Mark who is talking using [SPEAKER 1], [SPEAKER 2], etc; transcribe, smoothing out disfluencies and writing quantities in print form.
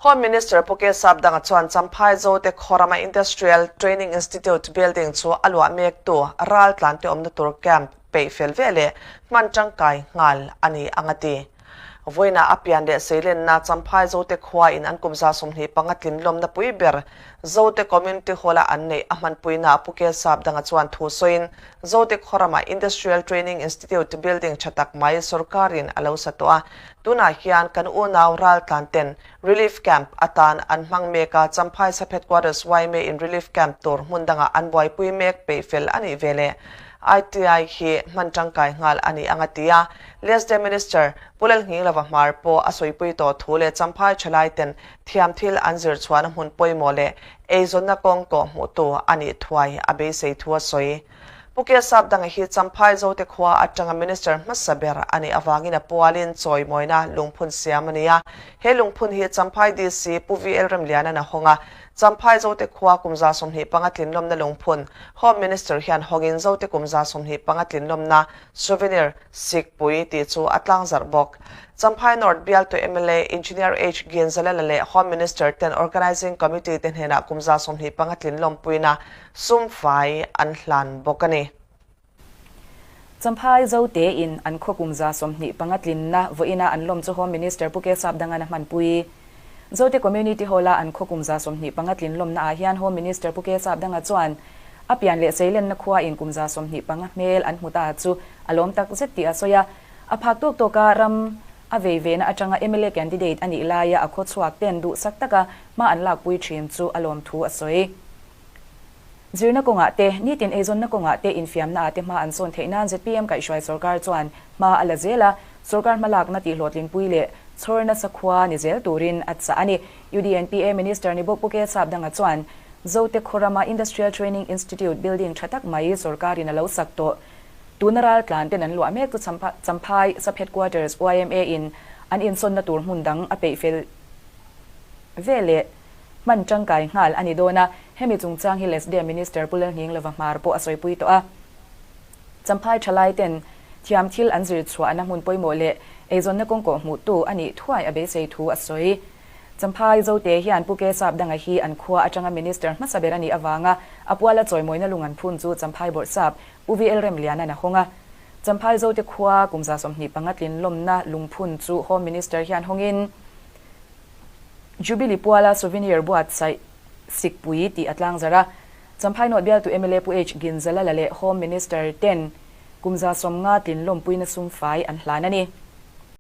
[SPEAKER 1] Home Minister Pu Kesapdanga chuan Champhai Zote khawrama Industrial Training Institute building chu a luah mektu raltlante awmna tur camp peih fel ve leh hman tangkai nghal a ni ang a ti. Vawiinah a pian leh seilenna Champhai Zote khua in an kum 25 tlinlawmna pui ber Zote Community Hall-a an neih a hmanpuinaah Pu Kesapdanga chuan thu sawiin Zote khawramah Industrial Training Institute building tha tak mai sorkarin a lo sa tawh a, tunah hian kan unau raltlanten Relief Camp atan an hmang mek a, Champhai Sub Headquarters yma in Relief Camp tur hmun dangah an buaipui mek peih fel a nih veleh ITI hi hman tangkai nghal a ni ang a ti a. Lesde Minister Pu Lalnghinglova Hmar pawh a sawipui tawh thu leh Champhai thalaiten thiam thil an zir chhuahna hmun pawimawh leh eizawnna kawng kawh hmuhtu a nih thuai a beisei thu a sawi. Pu Kesap Danga hi Champhai Zote khua atanga Minister hmasa ber a nih avangin a pualin chawimawina lungphun siam a ni a. He lungphun hi Champhai DC Pu VL Remliana'n a hawng a. Champhai Zote khua kum 25 tlinlawmna lungphun Home Minister hian hawngin Zote kum 25 tlinlawmna souvenir Sikpui tih chu a tlangzarh bawk. Champhai North bialtu mla Engineer H Ginzalala leh Home Minister ten Organising Committee te hnenah kum 25 tlinlawmpuina sum fai an hlan bawk a ni.
[SPEAKER 2] Champhai Zote in an khaw kum 25 tlinna vawiina an lawm chu Home Minister Pu Kesapdangan a hmanpui. Zote Community Hall-a an khaw kum 25 tlinlawmna ah hian Home Minister Pu Kesapdanga chuan a pian leh seilenna khua in kum 25 hmel an hmu ta chu a lawm tak zet tih a sawi a. A phak tawk tawka ram a vei vena atanga mla candidate a nih laia a khaw chhuak ten duhsak taka hma an lakpui thin chu a lawm thu a sawi. Zirna kawngah te, nitin eizawnna kawngah te infiamna ah te hma an sawn theih nan zpm kaihhruai sorkar chuan hma a la zel a, sorkar hmalakna tihhlawhtlinpui leh chhawr nasa khua ni zel turin a chah a ni. UDNPA Minister ni bawk Pu Kesapdanga chuan Zote khawrama Industrial Training Institute building tha tak mai sorkarin a lo sak tawh tuna raltlan ten an luah mek chu Champhai Sub Headquarters yma in an insawnna tur hmun dang a peih fel ve leh hman tangkai nghal a ni dawn a, hemi chungchang hi Lesde Minister Pu Lalnghinglova Hmar pawh a sawipui tawh a. Champhai thalai ten thiam thil an zir chhuahna hmun pawimawh leh eizawnna kawng kawh hmuhtu a nih thuai a beisei thu a sawi. Champhai Zote hian Pu Kesapdanga hi an khua atanga Minister hmasa ber a nih avanga a puala chawimawina lung an phun chu Champhai Bawrhsap Pu VL Remliana'n a hawng a. Champhai Zote khua kum 25 tlinlawmna lungphun chu Home Minister hian hawngin Jubilee puala souvenir buatsaih Sikpui tih a tlangzarh a. Champhai North bialtu mla Pu H Ginzalala leh Home Minister ten kum 50 tlinlawmpuina sum fai an hlan a ni.